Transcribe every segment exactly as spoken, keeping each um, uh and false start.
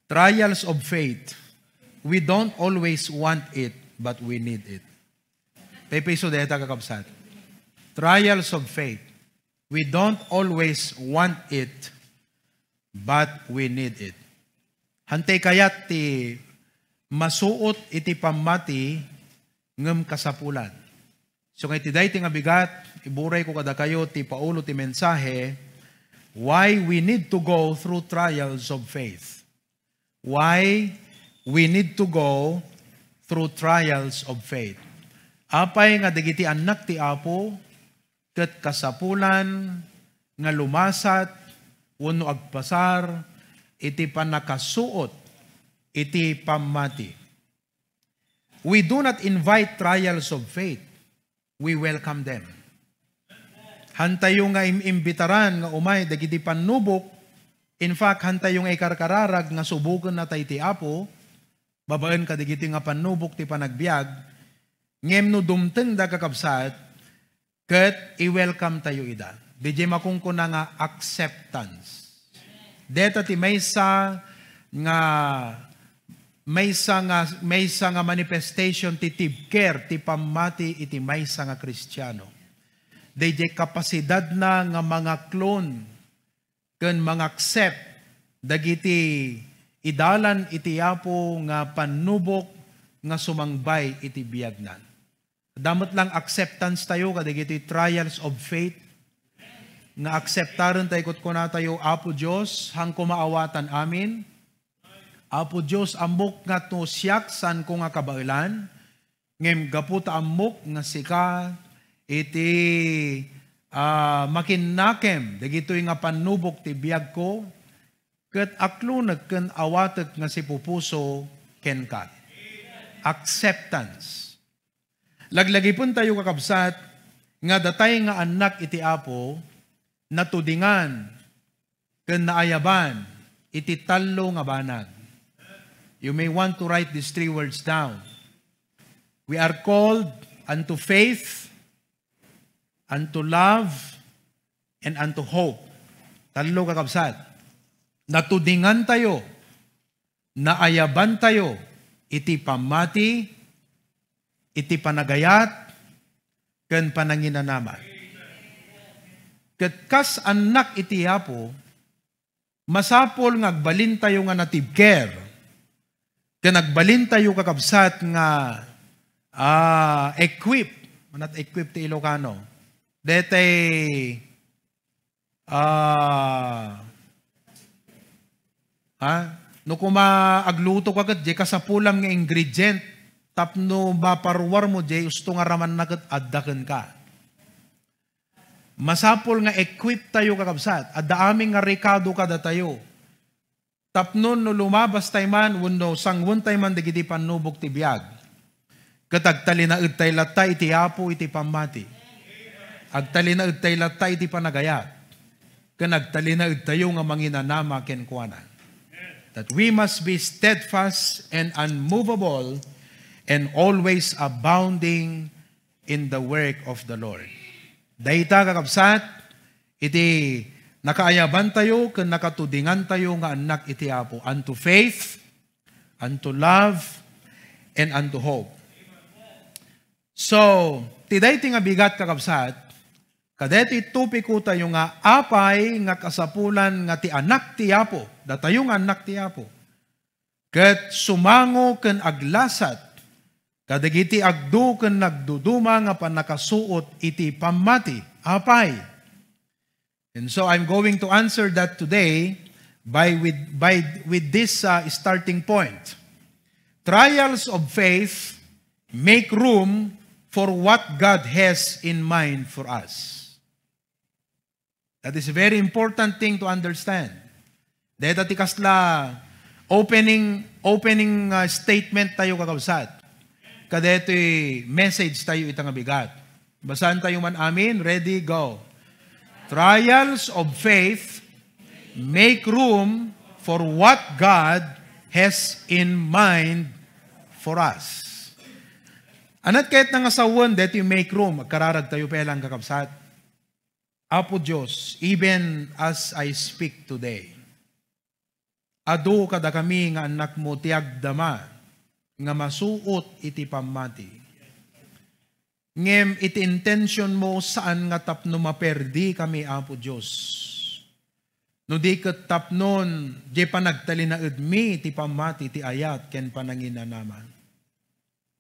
Trials of faith. We don't always want it, but we need it. Paypayso dayta, kakabsat. Trials of faith. We don't always want it, but we need it. Hantay kayat ti masuot iti pammati ngem kasapulan. So, nga iti daytoy nga bigat, iburay ko kadakayo ti paulo ti mensahe, why we need to go through trials of faith. Why we need to go through trials of faith. Apay nga dagiti annak ti Apo ket kasapulan nga lumasat wenno agpasar iti pannakasuot iti pammati. We do not invite trials of faith. We welcome them. Hantayo nga im-imbitaran nga umay dagiti pannubok. In fact, hantayo nga ikarkararag nga suboken natay ti Apo, babaen kadagiti nga pannubok ti panagbiag, ngem no dumtengda, kakabsat, ket i-welcome tayo ida. Diay makunkuna nga acceptance. Deta ti maysa nga, maysa nga, maysa nga manifestation ti tibker ti pammati iti maysa nga Kristiano. Daydiay kapasidadna nga mangaklon ken mangaccept dagiti idalan iti Apo nga pannubok nga sumangbay iti biagna. Adda met lang acceptance tayo kadagiti trials of faith, nga akseptaren tayo ket kuna tayo, "Apo Dios, haanko maawatan amin. Apo Dios, ammok nga no siak, saanko nga kabaelan, ngem gapu ta ammok nga sika iti, ah, makinnakem dagitoy nga pannubok ti biagko, ket aklonek ken awatek nga sipupuso kenka." Acceptance. Laglagipentayo, kakabsat, nga datay nga annak iti Apo, natudingan ken naayaban iti tallo nga banag. You may want to write these three words down. We are called unto faith, unto love, and unto hope. Tallo, kakabsat. Natudingantayo, naayabantayo iti pammati, iti panagayat, ken pananginanama. Ket kas annak iti Apo, masapul nga agbalintayo nga natibker, ken agbalintayo, kakabsat, nga, ah, equip. Manat equip ti Ilocano. Detay, ah, ha? No kuma agluto ka ket, diay kasapulam nga ingredient, tapno maparuar mo, diay usto nga ramanna ket adda kenka. Masapul nga equip tayo, kakabsat. Adda amin nga rekado kadatayo. Tapno no lumabas tay man wenno sangwen tay man dagiti pannubok ti biag, ket agtalinaed tay latta iti Apo iti pammati. Agtalinaed tay latta iti panagayat. Ken agtalinaed tayo nga manginanama kenkuana. That we must be steadfast and unmovable and always abounding in the work of the Lord. Dayta, kakabsat, iti nakaayabantayo ken nakatudingantayo nga annak iti Apo, unto faith, unto love, and unto hope. So, ti daytoy nga bigat, kakabsat, kadaytoy topiko tayo nga apay nga kasapulan nga ti annak ti Apo, datayo nga annak ti Apo, ket sumango ken aglasat kadagiti agdu ken nagduduma nga pannakasuot iti pammati. Apay? And so I'm going to answer that today by with, by, with this, uh, starting point. Trials of faith make room for what God has in mind for us. That is a very important thing to understand. Dayta ti kasla opening, opening, uh, statement tayo, kakabsat. Kadaytoy message tayo ita nga bigat. Basaen tayo man amin. Ready? Go. Trials of faith make room for what God has in mind for us. Anat kayat nga sawen daytoy make room? Agkararag tayo pay lang, kakabsat. Apo Dios, even as I speak today, Adu kadakami nga annakmo ti agdama nga masuot iti pammati. Ngem iti intentionmo, saan nga tapno maperdikami, Apo Dios. No di ket tapnon diay panagtalinaedmi ti pammati, ti ayat ken pananginanaman.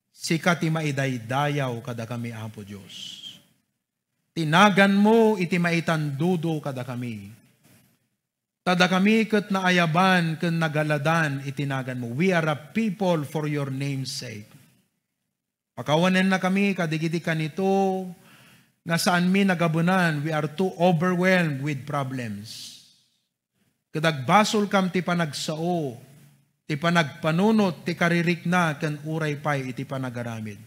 Sika ti maidaydayaw kadakami, Apo Dios. Ti naganmo iti maitandudo kadakami. Ta dakami ket naayaban ken nagaladan iti naganmo. We are a people for your name's sake. Pakawanennakami kadagiti kanito nga saanmi nagabunan. We are too overwhelmed with problems. Ket agbasolkam ti panagsao, ti panagpanunot, ti karirikna, ken uray pay iti panagaramid.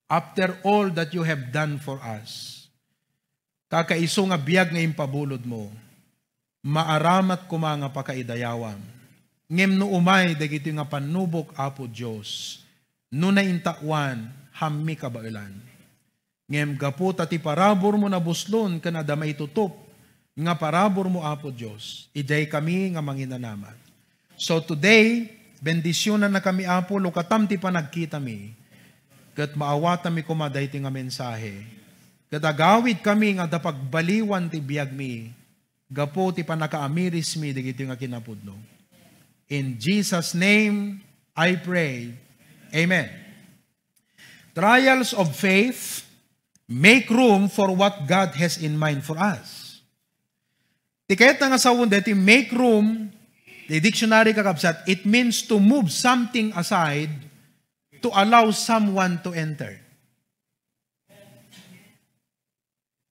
After all that you have done for us, kakaiso nga biag nga impabulodmo, maaramat koma nga pakaidayawam. Ngem no umay dagitoy nga pannubok, Apo Dios, no naintawan, hammi kabaelan. Ngem gapu ta ti paraburmo nabuslon ken adda maitutup nga paraburmo, Apo Dios, idiay kami nga manginanaman. So today, bendisyonannakami, Apo, lukatam ti panagkitami, ket maawatanmi koma daytoy nga mensahe, ket agawidkami nga adda pagbaliwan ti biagmi gapu ti pannakaamirismi dagitoy nga kinapudno. In Jesus' name, I pray. Amen. Trials of faith make room for what God has in mind for us. Ti kayatna nga sawen daytoy make room, the dictionary, kakabsat, it means to move something aside to allow someone to enter.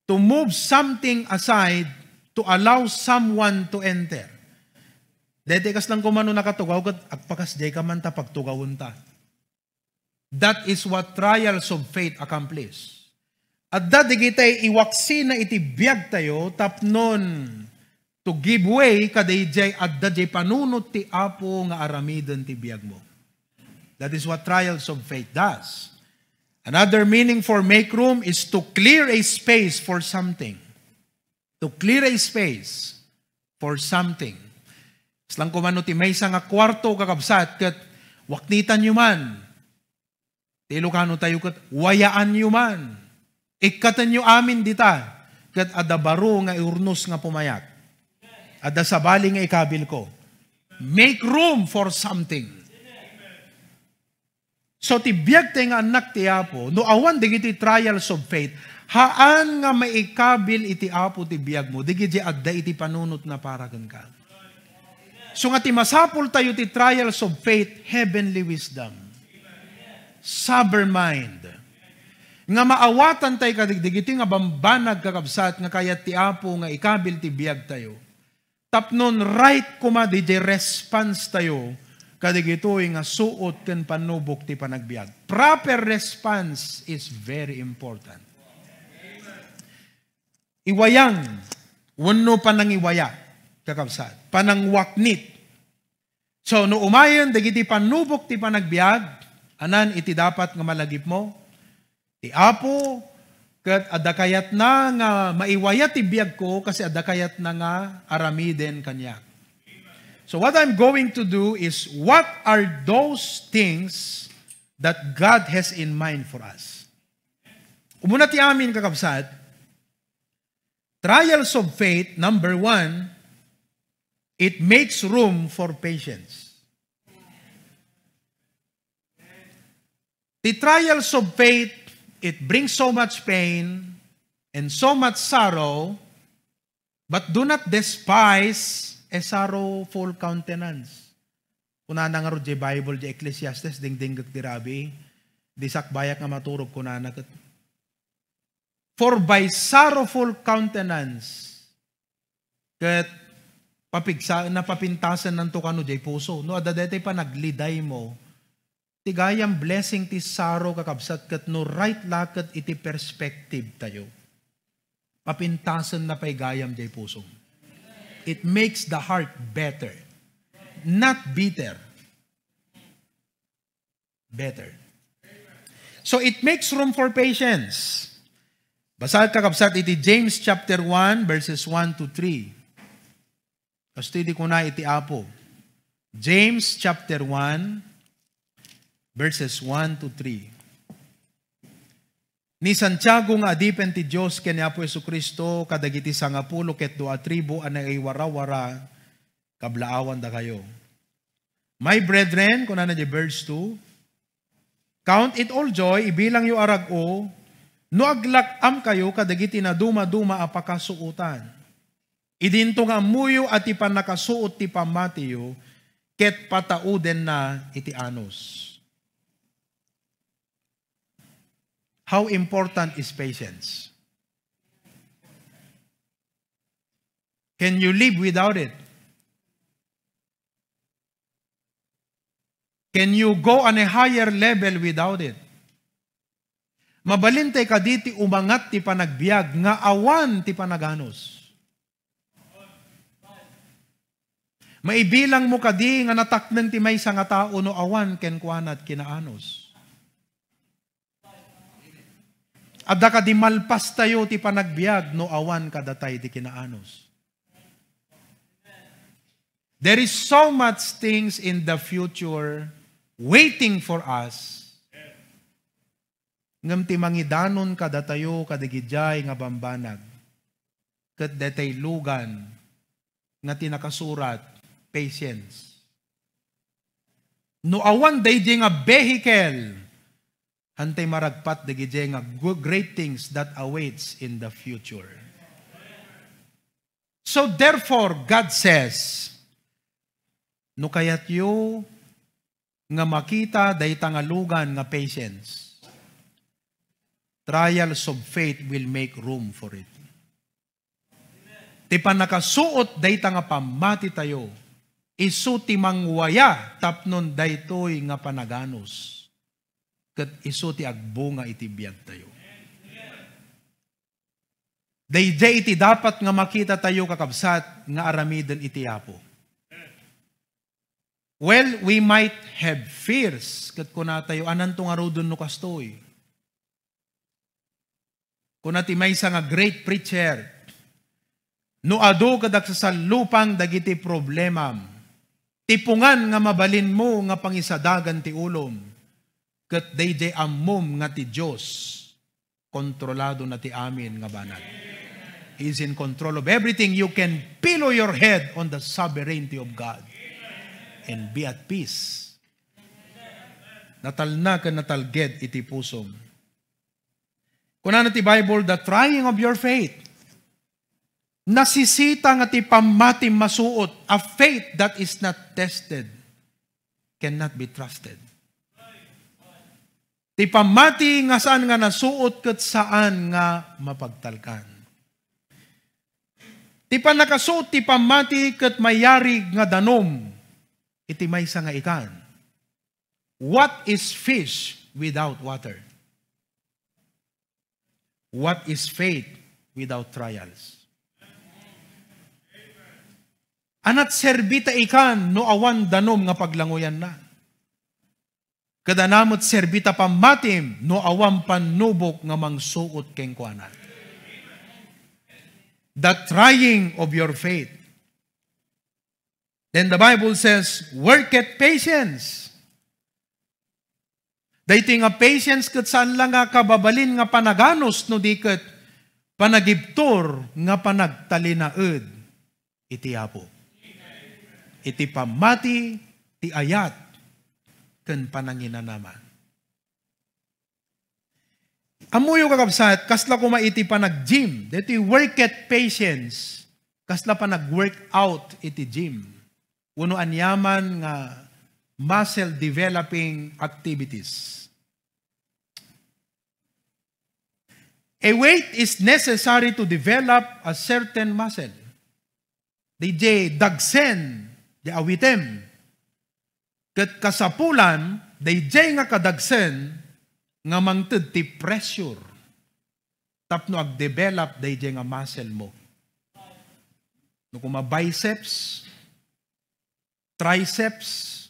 To move something aside to allow someone to enter. Daytoy kas lang kumano nakatugaw, ket agpakasdiay ka man ta pagtugawenta. That is what trials of faith accomplish. Adda digitay iwaksina iti biagtayo tapnon to give way kadaydiay adda diay panunot ti Apo nga aramiden ti biagmo. That is what trials of faith does. Another meaning for make room is to clear a space for something. To clear a space for something. Kasla kumano ti maysa nga kuarto, kakabsat, ket waknitanyo man. Ti Ilocano tayo ket wayaanyo man. Ikkatenyo amin dita, ket adda baro nga urnos nga pumayat. Adda sabali nga ikabilko. Make room for something. So, ti biagtay nga annak ti Apo, no awan dagiti trials of faith, haan nga maikabil iti Apo ti biagmo, dagiti adda iti panunotna para kenka. So nga ti masapul tayo ti trials of faith, heavenly wisdom, sober mind, nga maawatan tayo kadigdigiti nga bambanag, kakabsat, nga kayat ti Apo nga ikabil ti biag tayo. Tapnon right koma diay response tayo kadigitoy nga suot ken pannubok ti panagbiag. Proper response is very important. Iwayang wenno panangiwaya, kakabsat, panangwaknit. So, no umayen dagiti pannubok ti panagbiag, anan iti dapat nga malagipmo? Ti Apo, ket adda kayatna nga maiwaya ti biagko, kasi adda kayatna nga aramiden kaniak. So what I'm going to do is, what are those things that God has in mind for us? Umuna ti amin, kakabsat, trials of faith, number one, it makes room for patience. The trials of faith, it brings so much pain and so much sorrow, but do not despise a sorrowful countenance. Kunana ngarud diay Bible, diay Ecclesiastes, dingdinggek di rabii, di sakbayak nga maturog, kunana ket, "For by sorrowful countenance," ket papigsa-, napapintasennanto kano diay puso. No adda daytoy panaglidaymo, ti gayam blessing ti sorrow, kakabsat, ket no right la ket iti perspective tayo, papintasenna pay gayam diay pusom. It makes the heart better, not bitter. Better. So it makes room for patience. Basaek, kakabsat, iti James chapter one, verses one to three. Kastoy ti kuna iti Apo. James chapter one, verses one to three. Ni Santiago nga adipen ti Dios ken ni Apo Jesu-Cristo kadagiti sangapulo ket dua a tribu a naiwarawara, kablaawandakayo. My brethren, kunana di verse two, "Count it all joy, ibilangyo a rag-o, no aglak-amkayo kadagiti nadumaduma a pakasuotan. Idinto nga ammoyo a ti pannakasuot ti pammatiyo, ket pataudenna iti anus." How important is patience? Can you live without it? Can you go on a higher level without it? Mabalin tay kadi ti umangat ti panagbiag nga awan ti panaganus? Maibilang mo kadi nga natakneng ti maysa nga tao no awan kenkuana ti kinaanus? Adda kadi malpastayo ti panagbiag no awan kadatay ti kinaanus? There is so much things in the future waiting for us. Ngem ti mangidanon kadatayo kadagidiay nga bambanag, ket daytay lugan nga ti nakasurat, patience. No awan daydiay nga vehicle, hantay maragpat dagiti nga gu-, great things that awaits in the future. So therefore, God says, no kayatyo nga makita dayta nga lugan nga patience, trials of faith will make room for it. Ti pannakasuot dayta nga pammatitayo, isu ti mangwaya tapnon daytoy nga panaganus, ket isu ti agbunga iti biagtayo. Daydiay iti dapat nga makitatayo, kakabsat, nga aramiden iti Apo. Well, we might have fears, ket kunatayo, "Ananto ngaruden no kastoy?" Kuna ti maysa nga great preacher, "No adu ket agsasallupang dagiti problemam, tipungan nga mabalinmo nga pangisadagan ti ulom, ket daydiay ammom nga ti Dios, kontroladona ti amin nga banag. He is in control of everything. You can pillow your head on the sovereignty of God and be at peace." Natalna ken natalged iti pusom. Kunana ti Bible, "The trying of your faith." Nasisita nga ti pammatim masuot, a faith that is not tested cannot be trusted. Ti pammati nga saan nga nasuot ket saan nga mapagtalkan. Ti pannakasuot ti pammati ket mayari nga danum iti maysa nga ikan. What is fish without water? What is faith without trials? Anat serbi ta ikan no awan danum nga paglanguyanna? Ket anat met serbi ta pammatim no awan pannubok nga mangsuot kenkuana? The trying of your faith. Then the Bible says, "Work at patience." Daytoy nga patience ket saan la nga kababalin nga panaganus no di ket panagibtur nga panagtalinaed iti Apo. Iti pammati, ti ayat, ken pananginanaman. Ammoyo, kakabsat, kasla koma iti panag-gym, daytoy work at patience, kasla panag-workout iti gym, wenno aniaman nga muscle developing activities. A weight is necessary to develop a certain muscle. Daydiay dagsen, di awitem. Ket kasapulan, daydiay nga kadagsen nga mangted ti pressure tapno agdevelop daydiay nga muscle mo. No koma biceps, triceps,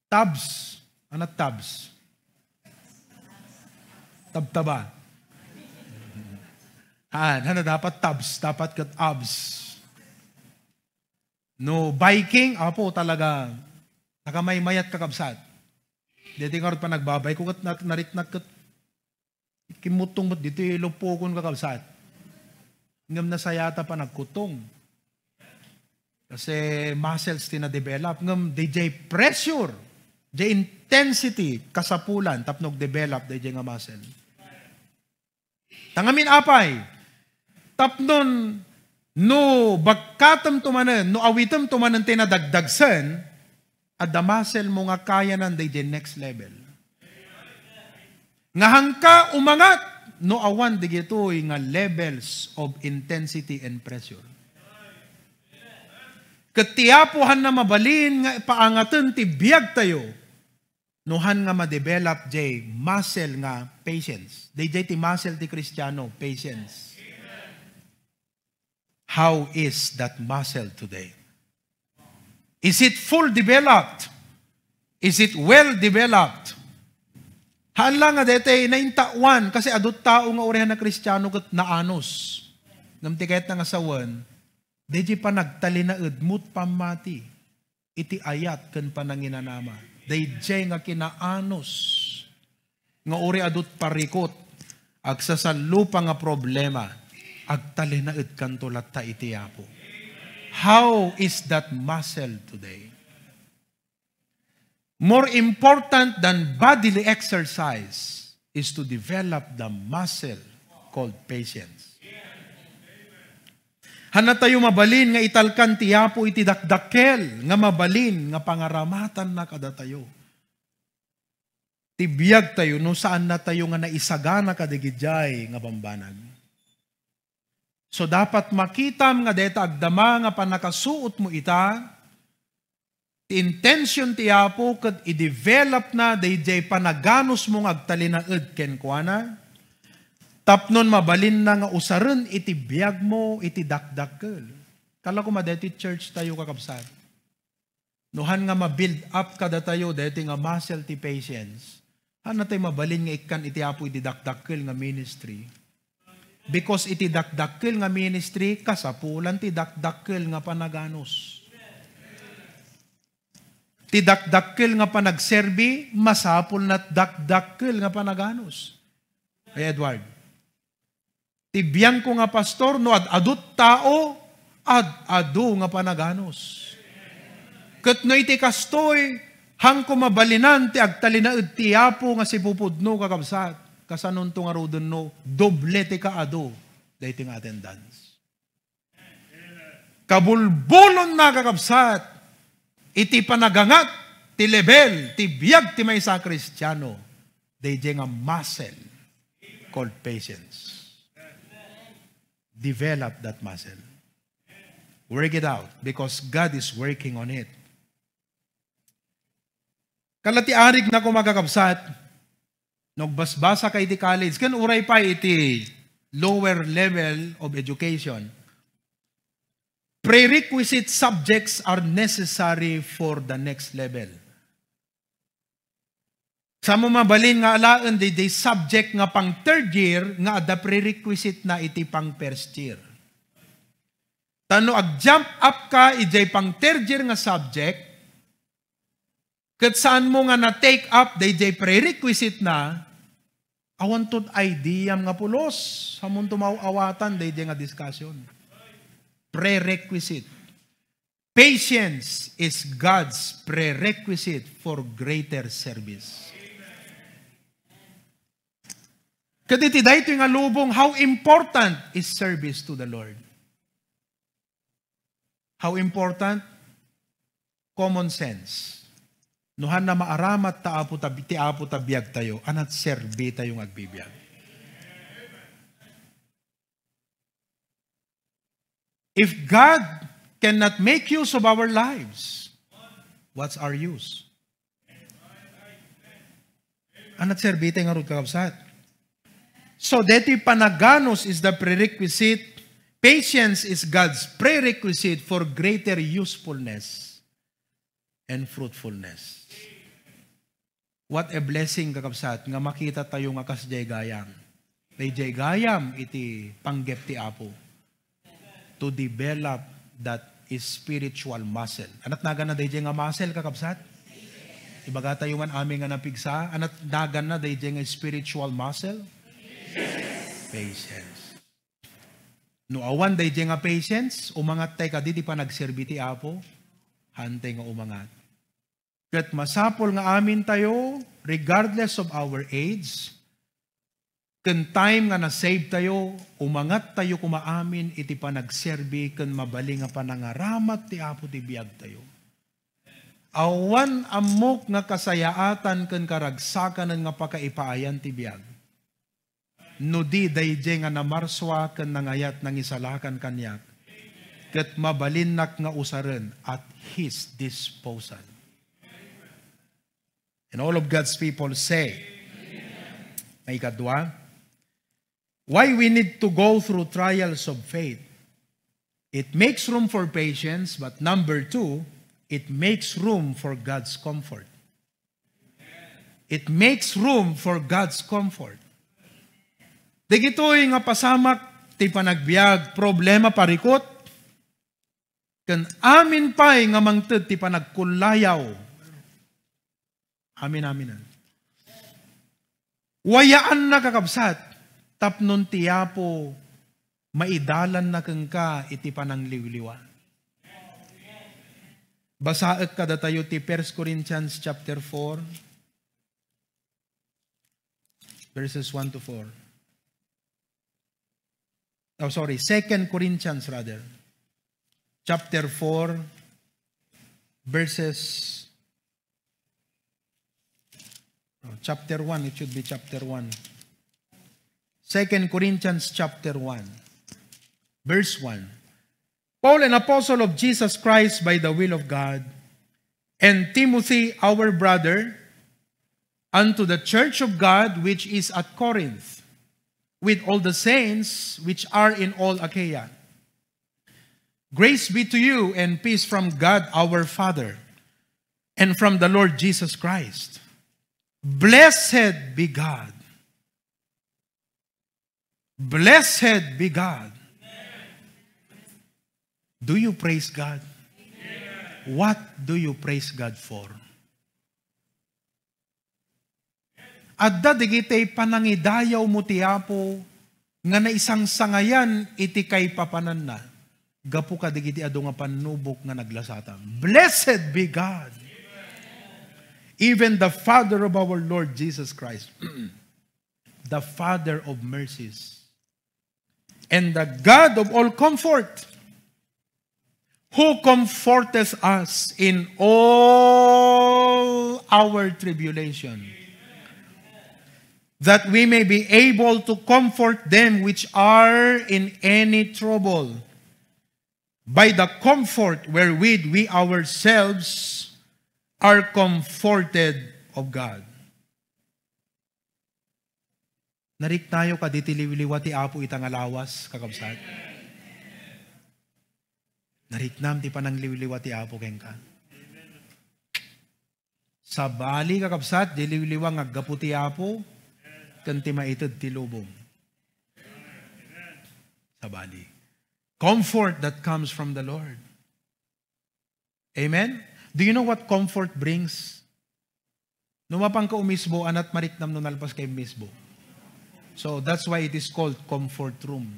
tabs. Anat tabs? Tabtaba. Haan, haan, dapat tabs, dapat ket abs. No biking, apo, talaga, nakamaymayat, kakabsat. Deti ngarud panagbabike ko ket nat-, nariknak ket kimmuttong met ditoy lupokon, kakabsat. Ngem nasayata panagkuttong. Kasi muscles ti na-develop. Ngem D J pressure, D J intensity, kasapulan, tapno develop, D J nga muscle. Tangamin apay, tapnon no bagkatem to manen, no awitem to manen ti nadagdagsen, adda muscle mo nga kayanan daydiay next level. Nga hangka umangat no awan digitoy nga levels of intensity and pressure. Ket ti Apo hanna mabalin nga paangaten ti biag tayo no han nga ma-develop jay muscle nga patience. Dayjay ti muscle ti Kristiano, patience. How is that muscle today? Is it full developed? Is it well developed? Haan lang nga daytay naintawan, kasi adut tao nga uray hanna Kristiano ket naanus. Ngem ti kayatna nga sawen, dayjay panagtalinaed met pammati iti ayat ken pananginanama. Dayjay nga kinaanus nga uray adut parikut, agsasallupa nga problema, agtalinaedkanto latta iti Apo. How is that muscle today? More important than bodily exercise is to develop the muscle called patience. Hanna tayo mabalin nga italkan ti Apo iti dakdakkel nga mabalin nga pangaramatanna kadatayo. Ti biag tayo no saanna tayo nga naisagana kadagijay nga bambanag. So, dapat makitam nga dayta agdama nga pannakasuot mo ita, ti intention ti Apo ket i-develop na dayjay panaganus mo nga agtalinaed kenkuana, tapnon mabalinna nga usaren iti biag mo iti dakdakkel. Kala ko ma daytoy church tayo, kakabsat. No han nga ma-build up kadatayo daytoy nga muscle ti patience, hanna tay mabalin nga ikkan iti Apo iti dakdakkel nga ministry. Because iti dakdakkel nga ministry, kasapulan ti dakdakkel nga panaganus. Ti dakdakkel nga panagserbi, masapulna dakdakkel nga panaganus. Ay, Edward, ti biangko nga pastor, no ad-adut tao, ad-adu nga panaganus. Ket no iti kastoy, hanko mabalinan ti agtalinaed ti Apo nga sipupudno, kakabsat, kasanonto ngarudenno, doble ti kaadu daytoy nga attendance. Kabulbulonna, kakabsat, iti panagangat ti level ti biag ti maysa a Kristiano, dayjay nga muscle called patience. Develop that muscle. Work it out because God is working on it. Kala ti arig na, kakabsat, no agbasbasa ka iti college, ken uray pay iti lower level of education, prerequisite subjects are necessary for the next level. Saanmo mabalin nga alaen dayjay subject nga pang third year nga adda prerequisite na iti pang first year. Ta no ag-jump up ka idiay pang third year nga subject, ket saanmo nga na-take up dayjay prerequisite na, awanto idea nga pulos, saanmonto maaw-awatan dayjay nga discussion. Prerequisite. Patience is God's prerequisite for greater service. Ket iti daytoy nga lubong, how important is service to the Lord? How important? Common sense. No hanna maaramat ta Apo ta, ti Apo ta biag tayo, anat serbi tayo nga agbibiag. If God cannot make use of our lives, what's our use? Anat serbi tayo ngarud, kakabsat? So, deti panaganus is the prerequisite. Patience is God's prerequisite for greater usefulness and fruitfulness. What a blessing, kakabsat, nga makita tayo nga kasdiay gayam. Dayjay gayam iti panggep ti Apo to develop that spiritual muscle. Anat naganna dayjay nga muscle, kakabsat? Ibagatayo man amin nga napigsa, anat naganna dayjay nga spiritual muscle? Patience. No awan dayjay nga patience, umangattay kadi ti panagserbi ti Apo? Haantay nga umangat. Ket masapul nga amintayo, regardless of our age, ken time nga nasave tayo, umangattayo koma amin iti panagserbi ken mabalin nga panangaramat ti Apo ti biagtayo. Awan ammok nga kasayaatan ken karagsakanen nga pakaipaayan ti biag. No di dayjay nga namarsua ken nangayat nangisalakan kaniak, ket mabalinnak nga usaren at His disposal. And all of God's people say, maikadua, why we need to go through trials of faith. It makes room for patience, but number two, it makes room for God's comfort. It makes room for God's comfort. Dagitoy nga pasamak ti panagbiag, problema, parikut, ken amin pay nga mangted ti panagkullayaw. Amin, amin. Wayaanna, kakabsat, tapno ti Apo maidalanna kenka iti panangliwliwa. Basaek kadatayo ti First Corinthians chapter four, verses one to four. Oh, sorry, Second Corinthians rather. Chapter four, verses, oh, chapter one, it should be chapter one. Second Corinthians chapter one, verse one. Paul, an apostle of Jesus Christ by the will of God, and Timothy, our brother, unto the church of God which is at Corinth, with all the saints which are in all Achaia. Grace be to you and peace from God our Father and from the Lord Jesus Christ. Blessed be God. Blessed be God. Do you praise God? What do you praise God for? Adda dagiti panangidayawmo ti Apo nga naisangsangayan iti kaipapananna gapu kadagiti adu nga pannubok nga naglasatam. Blessed be God, even the Father of our Lord Jesus Christ, the Father of mercies, and the God of all comfort, who comforteth us in all our tribulation, that we may be able to comfort them which are in any trouble by the comfort wherewith we ourselves are comforted of God. Nariknayo kadi ti liwliwa ti Apo ita nga lawas, kakabsat? Nariknam ti panangliwliwa ti Apo kenka? Sabali, kakabsat, di liwliwa nga aggapu ti Apo ken ti maited ti lubong. Sabali. Comfort that comes from the Lord. Amen? Do you know what comfort brings? No mapanka umisbo, anat mariknam no nalpas ka immisbo. So, that's why it is called comfort room.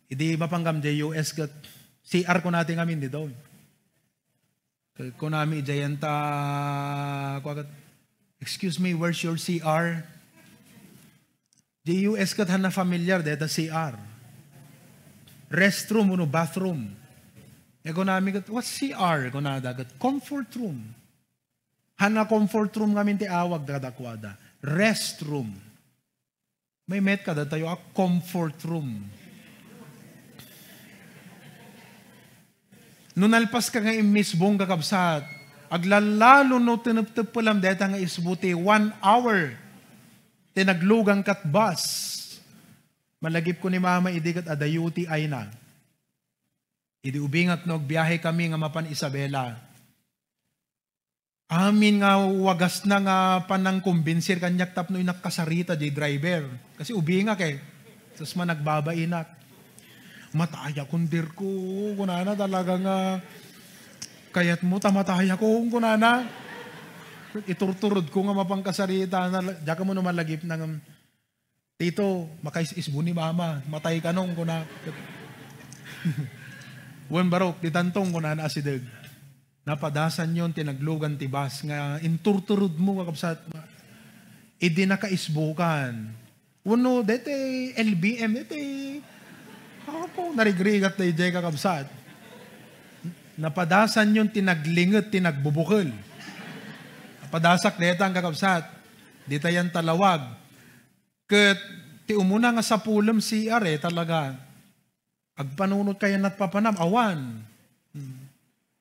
Idi mapanggam diay U S ket C R ko natin ngamin dito. Kunami idiay enta, kuagat, "Excuse me, where's your C R?" Diay U S ket hanna familiar dayta C R. Restroom wenno bathroom. E kunami ket, "What's C R?" Kunada ket, "Comfort room." Hanna comfort room ngamin ti awag kadakuada. Restroom. May met kadatayo a comfort room. No nalpas ka nga immisbong, kakabsat, aglalalo no tinepteppelam dayta nga isbo ti one hour ti naglugang kat bus. Malagip ko ni Mama idi ket adayo ti ayna. Idi ubingak no agbiahe kami nga mapan Isabela. Amin nga wagasna nga panangkumbinsir kaniak tapno inak kasarita jay driver. Kasi ubingak eh. Tapos managbabainak. "Matayakon, dear ko," kunana, "talaga nga kayatmo ta matayakon," kunana. Iturturod ko nga mapangkasarita na, diak ammo no malagip na nga, "Tito, makais-isbo ni Mama, matay kanon," kuna. "Wen, barok, ditan ton," kunana asideg. Napadasanyon ti naglugan ti bus nga inturturod mo, kakabsat. Idi nakaisbukan. Wenno, daytoy L B M, daytoy. Apo, narigrigat dayjay, kakabsat. Napadasanyon ti naglinget, ti nagbubukel. Napadasak daytan, kakabsat. Ditayan talawag. Ket ti umuna nga sapulem C R eh, talaga. Agpanunot kayan natpapanam, awan. Hmm.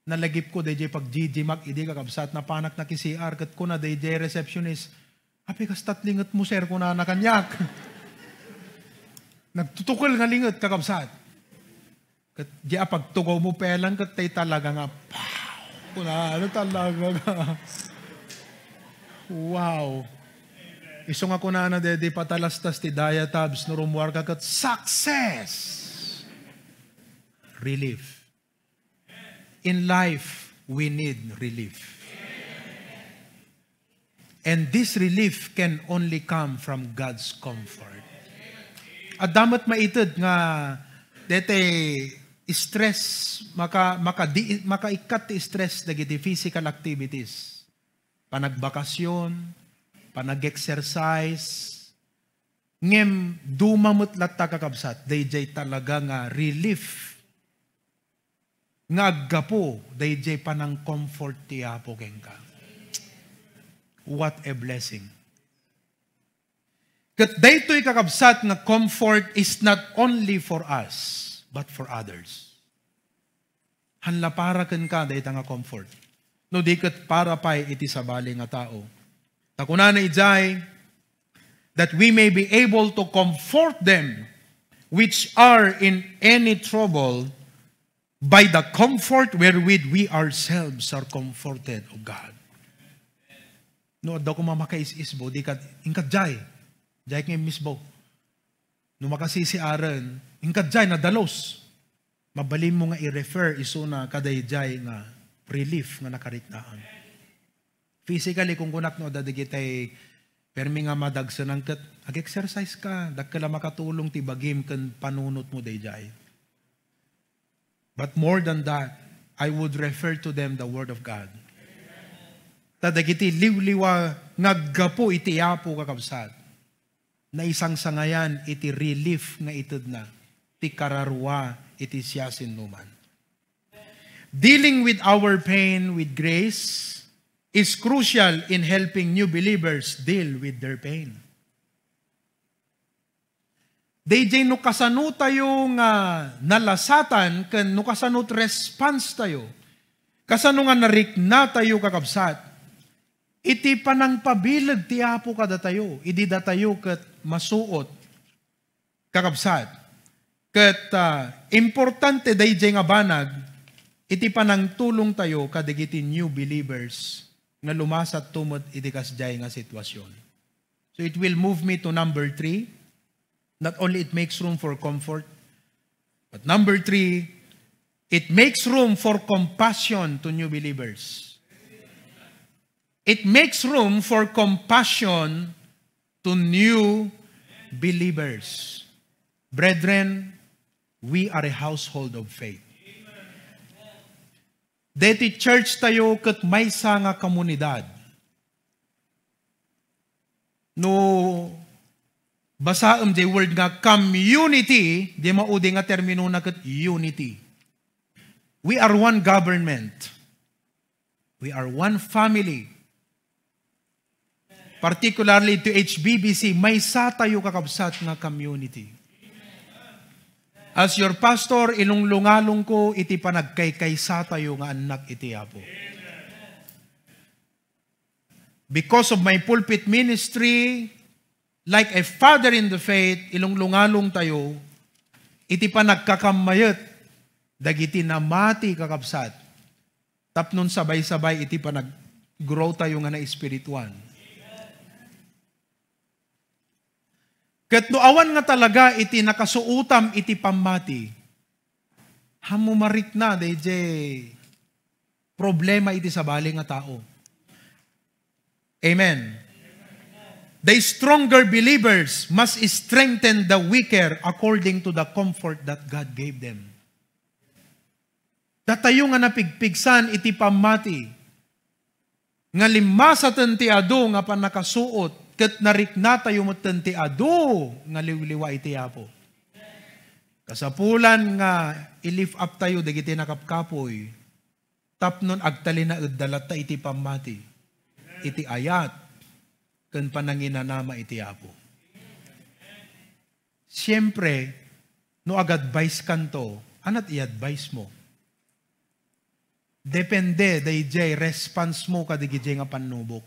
Nalagipko dayjay pagjijimak idi, kakabsat, napanak naki-C R, ket kuna dayjay receptionist, "Apay kastat lingetmo, sir?" kunana kaniak. Nagtutukel nga linget, kakabsat. Ket di a pagtugawmo pelan ket tay talaga nga, pow! Kuna, ano talaga nga, wow! Isu nga kunana, dedi patalastas ti diatabs no rummuarka ket success! Relief. In life, we need relief. And this relief can only come from God's comfort. Adda met maited nga daytay stress, maka-, makadi-, makaikkat ti stress dagiti physical activities. Panagbakasyon, panag-exercise. Ngem duma met latta, kakabsat, dayjay talaga nga relief nga aggapu dayjay panang-comfort ti Apo kenka. What a blessing. Ket daytoy, kakabsat, nga comfort is not only for us, but for others. Haan la para kenka dayta nga comfort. No di ket para pay iti sabali nga tao. Ta kunana idiay, that we may be able to comfort them which are in any trouble by the comfort wherewith we ourselves are comforted of God. No, adda koma makais-isbo, di kad, inka diay. Diay nga immisbo. No makasisiaren, inka diay, nadalus. Mabalinmo nga i-refer isuna kadaydiay nga relief nga nakariknaan. Physically, kunkunak no, adda dagitay permi nga madagsenan ket ag-exercise ka, dakkel a makatulong ti bagim ken panunotmo daydiay. But more than that, I would refer to them the Word of God. Ta dagiti liwliwa nga aggapu iti Apo, kakabsat, naisangsangayan iti relief nga itedna, ti kararua iti siasinoman. Dealing with our pain with grace is crucial in helping new believers deal with their pain. Daydiay no kasano tayo nga nalasatan ken no kasano ti response tayo, kasano nga narikna tayo, kakabsat, iti panangpabileg ti Apo kadatayo, idi datayo ket masuot, kakabsat. Ket, ah, importante daydiay nga banag iti panangtulong tayo kadagiti new believers nga lumasatto met iti kasdiay nga sitwasyon. So it will move me to number three. Not only it makes room for comfort, but number three, it makes room for compassion to new believers. It makes room for compassion to new believers. Brethren, we are a household of faith. Deti church tayo ket maysa nga komunidad. No basaem jay word nga community, di maudi nga terminona ket unity. We are one government. We are one family. Particularly to H B B C, maysa tayo, kakabsat, nga community. As your pastor, ilunglungalong ko iti panagkaykaysa tayo nga annak iti Apo. Because of my pulpit ministry, like a father in the faith, ilunglungalong tayo iti panagkakammayet dagiti namati, kakabsat, tapnon sabay-sabay iti panag-, Grow tayo nga na-espiritual. Ket no awan nga talaga iti nakasuotam iti pammati, hammo marikna dayjay problema iti sabali nga tao. Amen. The stronger believers must strengthen the weaker according to the comfort that God gave them. Datayo nga napigpigsan iti pammati, nga limmasaten ti adu nga pannakasuot, ket nariknatayo metten ti adu nga liwliwa iti Apo. Kasapulan nga i-lift up tayo dagiti nakapkapoy, tapnon agtalinaedda latta iti pammati, iti ayat, ken pananginanama iti Apo. Siempre, no ag-advise kanto, anat i-advise mo? Depende dayjay response mo kadagijay nga pannubok.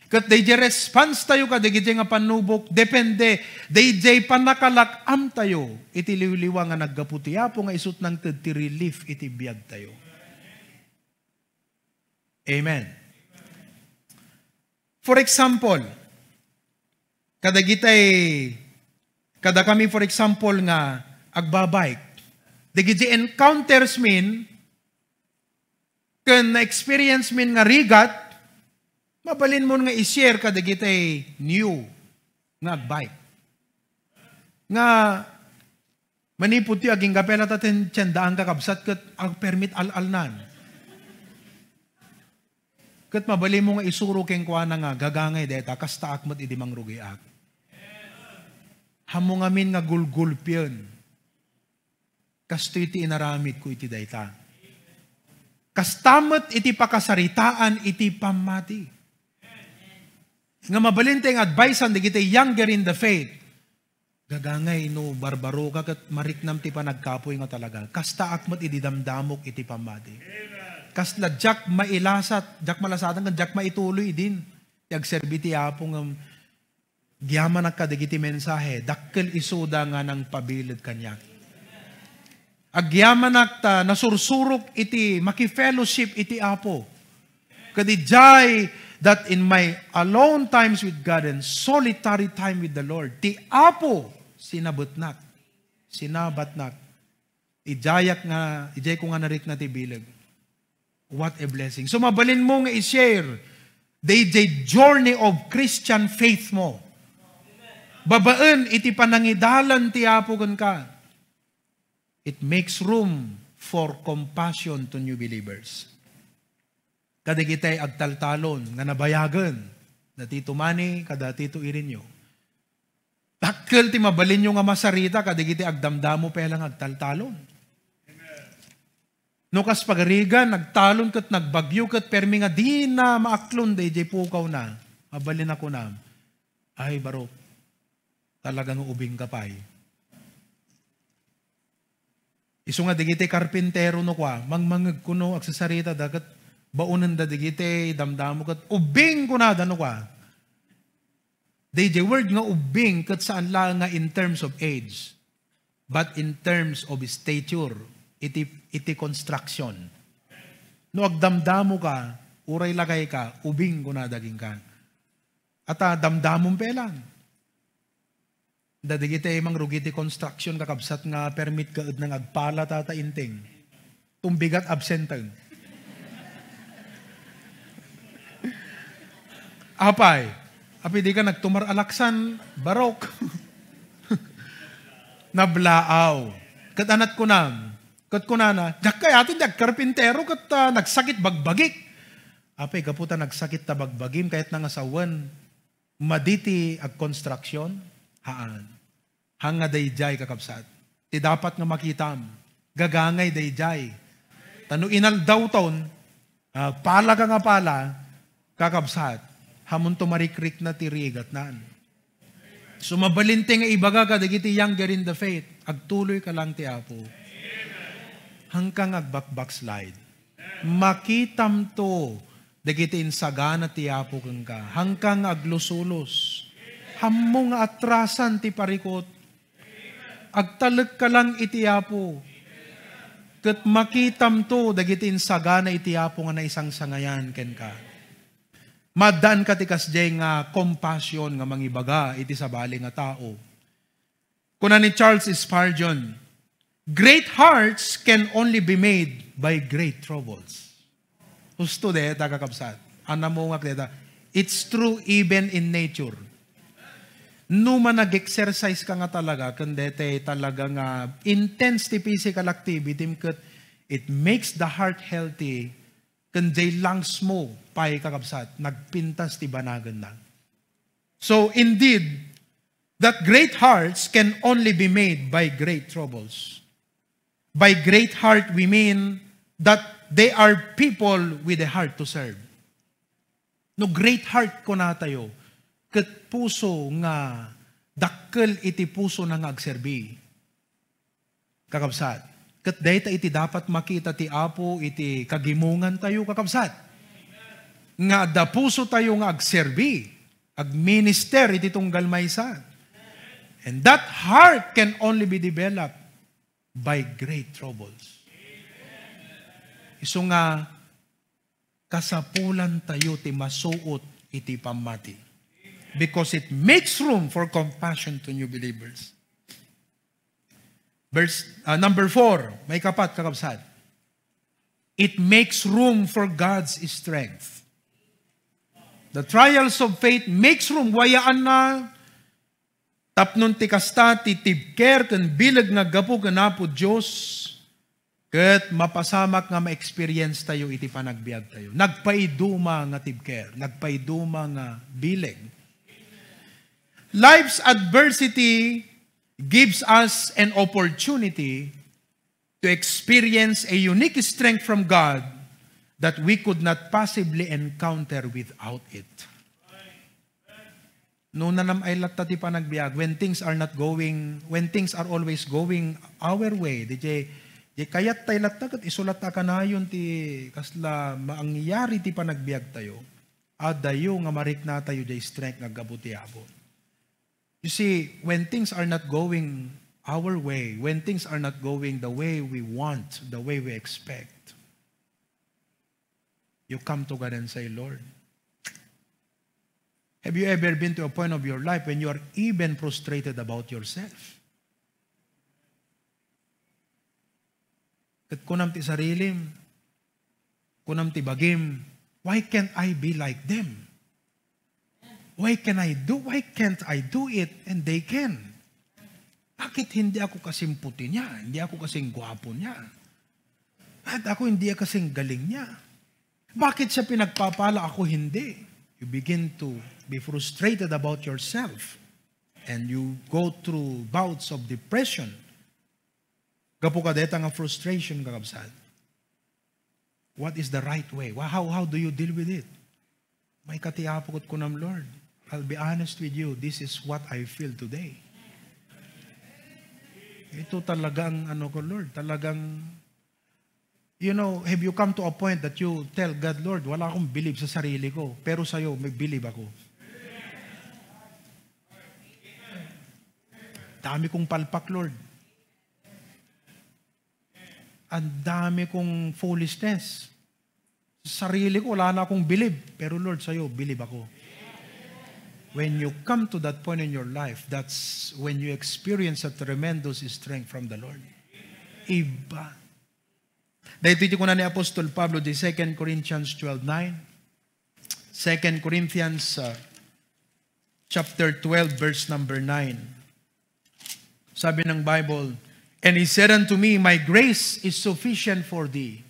Ket dayjay response tayo kadagijay nga pannubok, depende dayjay pannakalak-am tayo iti liwliwa nga naggapu ti Apo nga isu ti nangted ti relief iti biag tayo. Amen. For example, kadagitay, kada kami, for example, nga agbabike, dagiti encounters min, ken na-experience min nga rigat, mabalin mon nga i-share kadagitay new nga agbike. Nga manipud ti agingga pela ta ten-, tiendaan kakabsat ket agpermit al-alnan. Ket mabalin mo nga isuro kenkuana nga gagangay dayta, kastaak met idi mangrugiak. Hammo ngamin nga gulgulpien. Kastoy ti inaramidko iti dayta. Kasta met iti pakasaritaan iti pammati. Nga mabalin ti nga advisean dagiti younger in the faith. Gagangay no barbaroka ket mariknam ti panagkapuy nga talaga. Kastaak met idi damdamok iti pammati. Kasla diak mailasat, diak malasatan, ken diak maituloy idin ti agserbi ti Apo ngem agyamanak kadagiti mensahe, dakkel isuda nga nangpabiled kaniak. Agyamanak ta nasursurok iti makifellowship iti Apo. Ket idiay that in my alone times with God and solitary time with the Lord, ti Apo sinabetnak, sinabatnak. Idiayak nga, idiay ko nga narikna ti bileg. What a blessing. So, mabalin mo nga i-share dayjay journey of Christian faith mo. Babaen iti panangidalan ti Apo kenka. It makes room for compassion to new believers. Kadagitay agtaltalon nga nabayagen da Tito Manny kada Tito Irineo. Dakkel ti mabalinyo nga masarita kadagiti agdamdamo pay la nga agtaltalon. No kas pagarigan, nagtalon ket nagbagyo ket permi nga dina maaklon dayjay pukawna, mabalin a kunam, "Ay, barok, talaga nga ubing ka pay." Isu nga dagiti karpintero no kua, mangmangeg kuno, agsasarita da ket baonenda dagiti damdamo ket ubing kunada no kua. Dayjay word nga ubing ket saan la nga in terms of age, but in terms of stature, iti, iti construction. No agdamdamo ka, uray lakay ka, ubing kunada kenka. Ata damdamom pay lang. Dadagiti mangrugi ti construction, kakabsat, nga permit ka edna nga agpala ta, ta inteng. Tumbigat, absenten. Apay, apay di ka nagtumar alaksan, barok. Nablaaw. Ket anat kunam, ket kunana, "Diak kayat ti agkarpintero ket, ah, nagsakit bagbagik." Apay, gapu ta nagsakit ta bagbagim, kayatna nga sawen. Madi ti agkonstruction? Haan. Haan nga daydiay, kakabsat. Ti dapat nga makitam, gagangay daydiay. Ta no inaldawton, ah, pala ka nga pala, kakabsat, hamunto marikrikna ti rigatnan. So, mabalin ti nga ibaga kadagiti younger in the faith, agtuloy ka lang ti Apo. Haanka nga agbakbackslide. Makitamto dagiti insagana ti Apo kenka. Haanka nga aglusulos. Hammo nga atrasan ti parikut. Agtalekka lang iti Apo. Ket makitamto dagiti insagana iti Apo nga naisangsangayan kenka. Maaddaan ka ti kasdiay nga compassion nga mangibaga iti sabali nga tao. Kuna ni Charles Spurgeon, "Great hearts can only be made by great troubles." Husto deta, kakabsat. Anamungak deta. It's true even in nature. No man nag-exercise ka nga talaga, ken deta talaga nga intense ti physical activity, ket it makes the heart healthy, ken jay lungs mo pay, kakabsat, nagpintas ti banagenna. So indeed, that great hearts can only be made by great troubles. By great heart, we mean that they are people with a heart to serve. No great heart kunatayo, ket puso nga dakkel iti pusona nga agserbi. Kakabsat, ket dayta iti dapat makita ti Apo iti kagimongantayo, kakabsat, nga adda pusotayo nga agserbi, agminister iti tunggal maysa. And that heart can only be developed by great troubles. Isu nga kasapulantayo ti masuot iti pammati, because it makes room for compassion to new believers. Verse, ah, number four, maikapat, kakabsat. It makes room for God's strength. The trials of faith makes room. Wayaanna tapnon ti kasta ti tibker ken bileg nga aggapu ken Apo Dios, ket mapasamak nga ma-experience tayo iti panagbiagtayo. Nagpaiduma nga tibker, nagpaiduma nga bileg. Life's adversity gives us an opportunity to experience a unique strength from God that we could not possibly encounter without it. No, nanam-ay latta ti panagbiag, when things are not going, when things are always going our way, di jay, di kayat tay latta ket isu latta a kanayon ti kasla mangyari ti panagbiag tayo, adayo nga marikna tayo jay strength nga aggapu ti Apo. You see, when things are not going our way, when things are not going the way we want, the way we expect, you come to God and say, "Lord," have you ever been to a point of your life when you are even frustrated about yourself? Ket kunam ti sarilim, kunam ti bagim, "Why can't I be like them? Why can I do, why can't I do it and they can? Bakit hindi ako kasing puti niya? Hindi ako kasing gwapo niya? Bakit ako hindi kasing galing niya? Bakit siya pinagpapala, ako hindi?" You begin to be frustrated about yourself. And you go through bouts of depression. Gapu kadeta nga frustration, kakabsat. What is the right way? Wha-, how, how do you deal with it? Maikati Apo ket kunam, "Lord, I'll be honest with you, this is what I feel today." Ito talagang ano ko, Lord, talagang, you know, have you come to a point that you tell God, "Lord, wala akong bilib sa sarili ko, pero sa'yo, may bilib ako. Dami kong palpak, Lord." Ang dami kong foolishness. Sa sarili ko, wala na akong bilib. Pero Lord, sa'yo, bilib ako. When you come to that point in your life, that's when you experience a tremendous strength from the Lord. Iba. Dahil iti kuna ni Apostol Pablo di Second Corinthians twelve nine. Second Corinthians, uh, chapter twelve, verse number nine. Sabi ng Bible, "And he said unto me, 'My grace is sufficient for thee,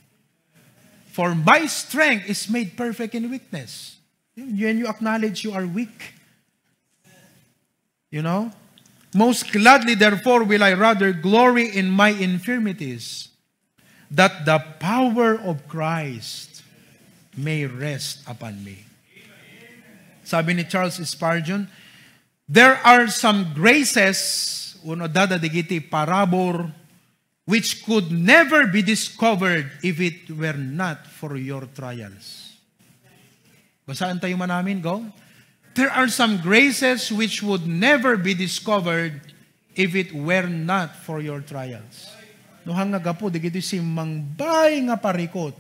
for my strength is made perfect in weakness.'" When you acknowledge you are weak, you know, "Most gladly, therefore, will I rather glory in my infirmities, that the power of Christ may rest upon me." Sabi ni Charles Spurgeon, "There are some graces," uno, dada digiti parabur, "which could never be discovered if it were not for your trials." Basaan tayo man amin, go. "There are some graces which would never be discovered if it were not for your trials." No, hanga gapu digiti simmangbay nga parikot,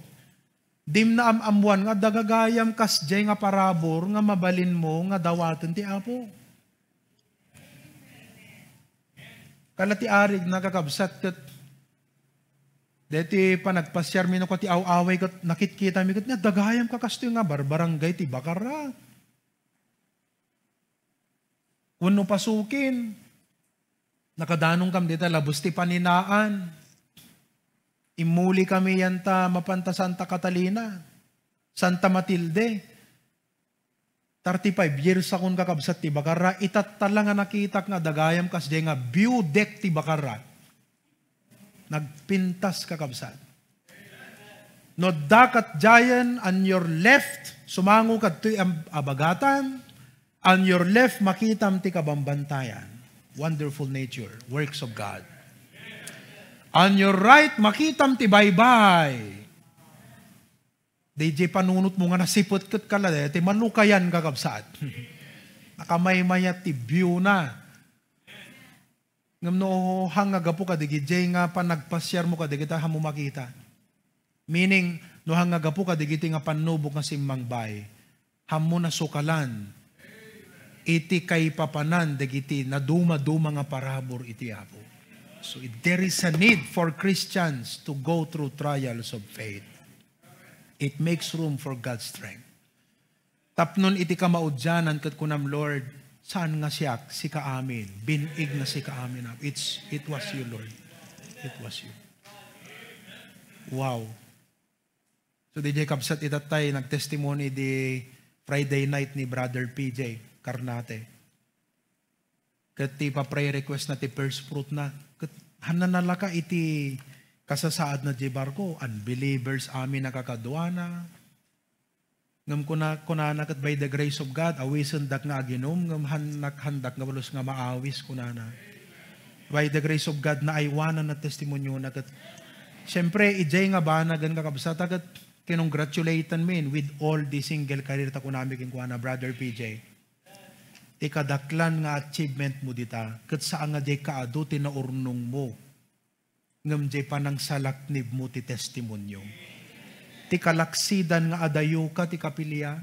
Dim naam-ammuan nga adda gagayam kasdiay nga parabur nga mabalinmo nga dawaten ti Apo. Kala ti arig, nakakabsat, ket deti panagpasiarmi no ket ti aw-away ket nakitkitami ket ni adda gayam ka kastoy nga barbarangay ti Bacarra. Wenno pasukin, nakadanongkami dita labes ti paninaan. Immuli kami yan ta mapanta Santa Catalina, Santa Matilde. Thirty-five years akon kakabsat ti Bacarra, itatta la nga nakitak nga adda gayam kasdiay nga view deck ti Bacarra. Nagpintas, kakabsat. No adda ket diayen on your left, sumango kadtoy a, a bagatan, on your left, makitam ti kabambantayan. Wonderful nature, works of God. On your right, makitam ti baybay. Dayjay panunotmo nga nasipet ket kala, ti malukayan, kakabsat. Nakamaymayat ti view na. Ngem no hang nga gapu kadagiti nga panagpasiarmo kadagita, hammo makita. Meaning, no hang nga gapu kadagiti nga pannubok nga simmangbay, hammo nasukalan iti kaipapanan dagiti nadumaduma nga parabur iti Apo. So, there is a need for Christians to go through trials of faith. It makes room for God's strength. Tapnon iti kamaudianan ket kunam, "Lord, saan nga siak, sika amin. Bin-ig nga sika amin, Apo. It's, it was you, Lord. It was you." Wow. So, diay kabsat, itattay, nagtestimony di Friday night ni Brother P J Carnate. Ket ti pa-prayer request na ti first fruit na. Ket hanna nalaka iti kasasaad na di barko, unbelievers amin a kakaduana. Ngem kuna, kunana ket, "By the grace of God, awisendak nga aginum, ngem hannak, handak nga pulos nga maawis," kunana. By the grace of God, naaywanan na testimonio na ket. Siyempre, idiay nga banagen, kakabsat, ket kinongratulatan mi with all the single career ta kunami kenkuana, "Brother P J, ti kadaklan nga achievement mo dita, ket saan nga diay kaadu ti naurnong mo, ngem diay panangsalaknib mo ti testimonio. Ti kalaksidan nga adayo ka ti kapilia,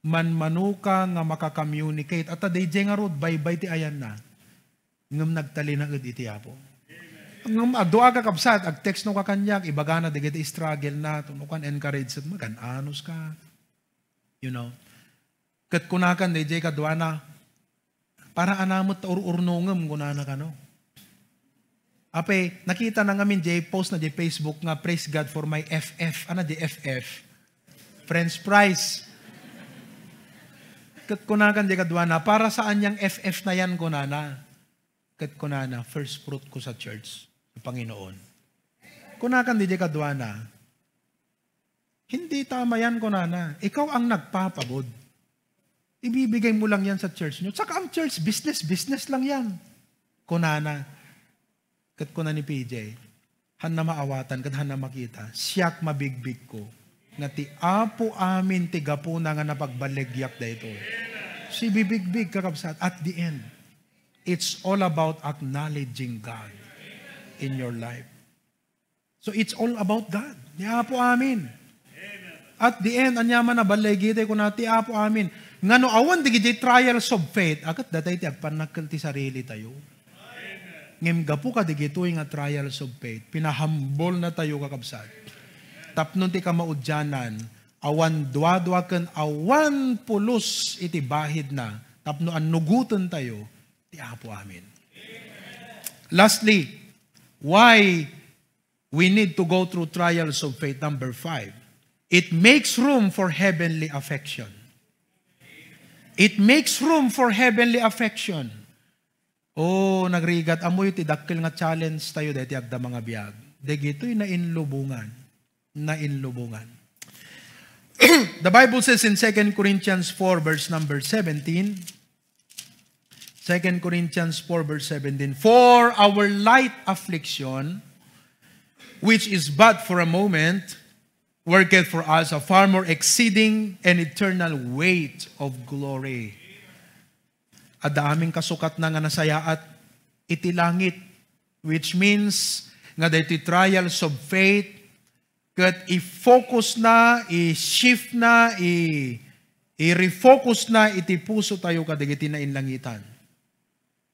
manmano ka nga maka-communicate." Ata daydiay ngarud, baybay ti ayanna. Ngem nagtalinaed iti Apo. Ngem adu a kakabsat, agtextno ka kaniak, ibagana dagiti struggle na, no kan encourage, magan-anos ka. You know? Ket kunakan daydiay kaduana, "Para ania met ta ur-urnongem?" kunana kano. Apay, nakita na ngamin diay post na diay Facebook nga, "Praise God for my F F." Ania diay F F? French fries. Ket kunakan diay kaduana, "Para saan yang F F na yan?" kunana. Ket kunana, "First fruit ko sa church, sa Panginoon." Kunakan diay kaduana, "Hindi tama yan," kunana. "Ikaw ang nagpapagod. Ibibigay mo lang yan sa church nyo. Tsaka ang church, business, business lang yan," kunana. Ket kuna ni P J, "Hanna maawatan ket hanna makita, siak mabigbigko nga ti Apo amin ti gapuna nga napagballigyak daytoy." Sibibigbig, kakabsat, at the end, it's all about acknowledging God in your life. So, it's all about God. Ni Apo amin. At the end, ania man a balligitay, kuna, "Ti Apo amin." Nga no awan dagiti trials of faith, a ket datay ti agpannakkel ti sarili tayo. Ngem gapu kadagitoy nga trials of faith, pinahambol na tayo, kakabsat. Tapno ti kamaudianan, awan duadua ken awan pulos iti bahidna, tapno annugoten tayo ti Apo amin. Lastly, why we need to go through trials of faith. Number five, it makes room for heavenly affection. It makes room for heavenly affection. Oh, nagrigat, ammoyo ti dakkel nga challenge tayo daytoy agdama nga biag. Dagitoy nainlubongan. Nainlubongan. The Bible says in Second Corinthians four, verse number seventeen, Second Corinthians four verse seventeen, "For our light affliction, which is but for a moment, worketh for us a far more exceeding and eternal weight of glory." Adda amin kasukatna nga nasayaat iti langit, which means nga daytoy trials of faith, Ket i-focus na, i-shift na, i-, i-refocus na iti puso tayo kadagiti nainlangitan.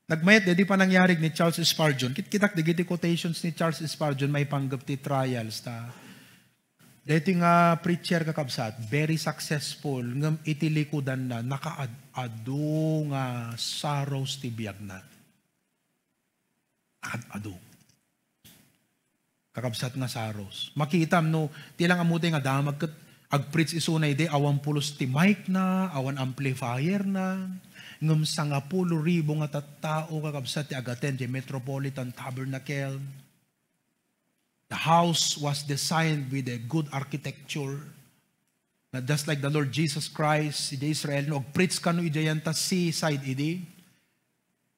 Nagmayat daydi panangyarig ni Charles Spurgeon. Kitkitak dagiti quotations ni Charles Spurgeon maipanggep ti trials ta. Daytoy nga preacher, kakabsat, very successful, ngem iti likudanna, nakaad-adu nga sorrows ti biagna. Nakaad-adu. Kakabsat nga sorrows. Makitam no, ti lang ammotay nga damag ket ag-preach isuna idi, awan pulos ti mic na, awan amplifier na, ngem sangapulo ribu nga tattao, kakabsat, ti ag-attend ti Metropolitan Tabernacle. The house was designed with a good architecture. Na just like the Lord Jesus Christ, idiay Israel, no ag-preach kano idiay anta seaside idi,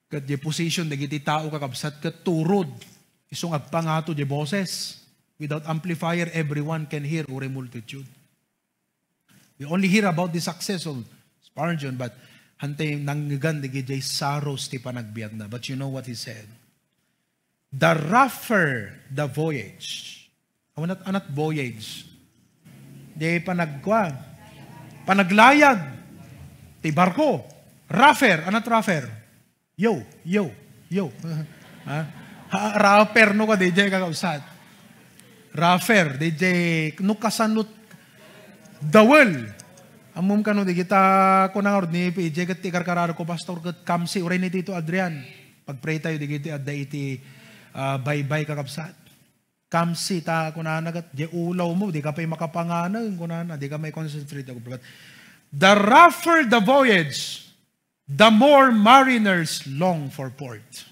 ket di position dagiti tao, kakabsat, ket turod. Isu nga agpangato di boses. Without amplifier, everyone can hear, uray multitude. We only hear about the success of Spurgeon, but hantay nangngegan dagiti sorrows ti panagbiagna. But you know what he said? The rougher the voyage. Awan at, anat voyage. Di panagkua. Panaglayag. Ti barko. Rougher. Anat rougher. Yo, yo, yo. Ha? Ha, rougher no ka, D J, kakabsat. Rougher, D J, no kasanot dawel. Ammom kano, di kita, kuna nga ni P J, ket ti karkararag ko, Pastor, ket kamsi, uray ni Tito Adrian. Pag-pray tayo, di kita, adda iti, ah, baybay, kakabsat. Kamsi, ta, kunana, ket, di ulaw mo, di ka pa'y makapanganeng, kunana, di ka may concentrate. The rougher the voyage, the more mariners long for port.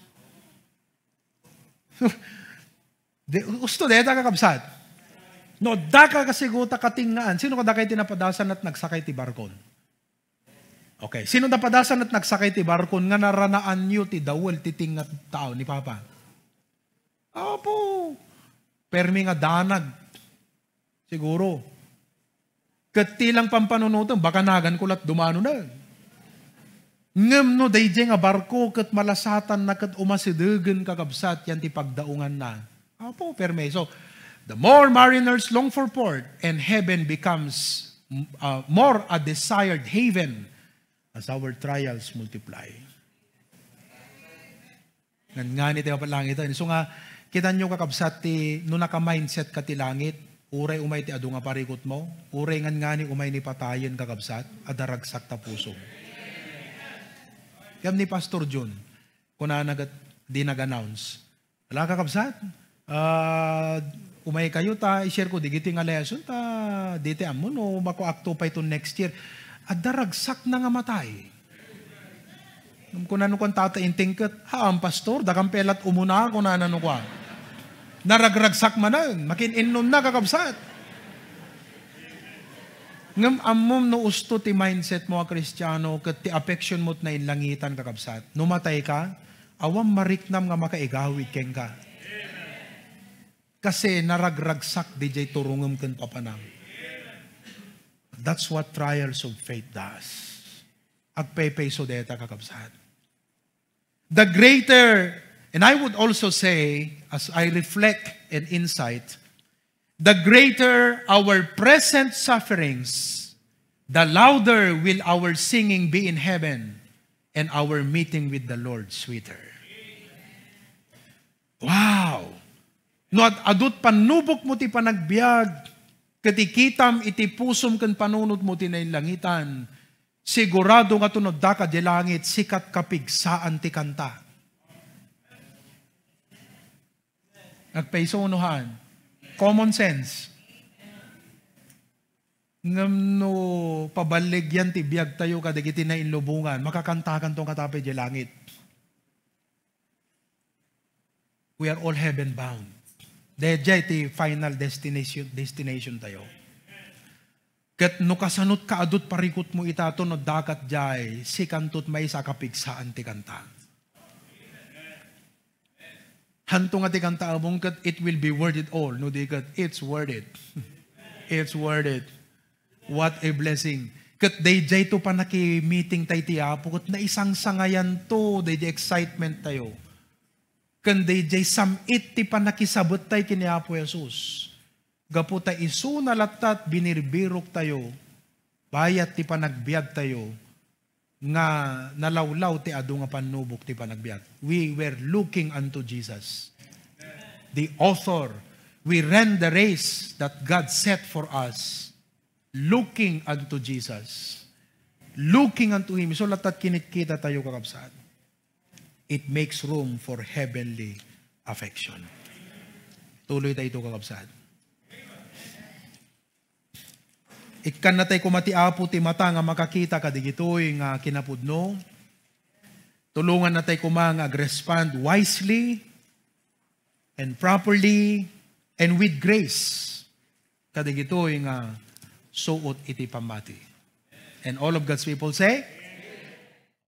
Di, usto deta, kakabsat. No, daka kasiguta katingngaan. Sino kadakay ti napadasan at nagsakay ti barkon? Okay. Sino napadasan at nagsakay ti barkon nga naranaanyo ti dawel ti tingnga tao ni Papa? Apo, permi nga danag. Siguro. Ket ti lang pampanunotem, baka nagan ko lat dumano na. Ngem no daydiay nga barko ket malasatanna ket umasidegen, kakabsat, yan ti pagdaunganna. Apo, permi. So, the more mariners long for port, and heaven becomes, uh, more a desired haven as our trials multiply. Ngangani ti mapanlangit. Isu nga, kitanyo, kakabsat, ti no naka-mindset ka ti langit, uray umay ti adu nga parikutmo, uray ngangani umay ni patayen, kakabsat, adda ragsak ta pusom. Kayat ni Pastor John, kunana ket di nag-announce. Ala, kakabsat, ah, umay kayo ta i-share ko digiti nga lesson ta diti ammo no mako akto pay to next year. Adda ragsak na nga matay. Ngem kunano kan Tata Inting ket, "Haan, Pastor, dakam pay lat umuna," kunana no kua. Naragragsak manen, makin-innon na, kakabsat. Ngem ammom no usto ti mindset mo a Kristiano ket ti affection mo ti nainlangitan, kakabsat. No matay ka, awan mariknam nga makaigawid kenka. Kasi naragragsak didiay turongem ken papanam. That's what trials of faith does. Agpaypayso dayta, kakabsat. The greater, and I would also say, as I reflect and insight, the greater our present sufferings, the louder will our singing be in heaven, and our meeting with the Lord sweeter. Wow! No ad-, adut pannubok mo ti panagbiag, ket ikitam iti pusom ken panunot mo ti nainlangitan, sigurado nga tunod daka di langit, sikat kapigsaan ti kanta. Agpayso no haan? Common sense. Ngem no paballigyan ti biagtayo kadagiti nainlubongan, makakantakanto nga tapay di langit. We are all heaven bound. Daydiay ti final destination, destination tayo. Ket no kasanot ka adut parikutmo ita, tunod dakat jay, sikantot maysa a kapigsaan ti kanta. Hanto nga ti kanta among ket it will be worth it all, no di ket it's worth it. It's worth it. What a blessing. Ket daydiay to panaki-meeting tay ti Apo, ket naisangsangayan to, daydiay excitement tayo. Ken daydiay sam-it ti panakisabet tay ken ni Apo Jesus. Gapu ta isuna lattat binirbiroktayo, bayat ti panagbiagtayo, nga nalawlaw ti adu nga pannubok ti panagbiag. We were looking unto Jesus, the author. We ran the race that God set for us, looking unto Jesus. Looking unto Him. So, lattat kinitkita tayo, kakabsat. It makes room for heavenly affection. Tuloy tayo ito, kakabsat. Ikkan natay koma ti Apo ti mata nga makakita kadigitoy nga kinapudno. Tulongan natay koma nga agrespond wisely and properly and with grace kadigitoy nga suot iti pammati. And all of God's people say,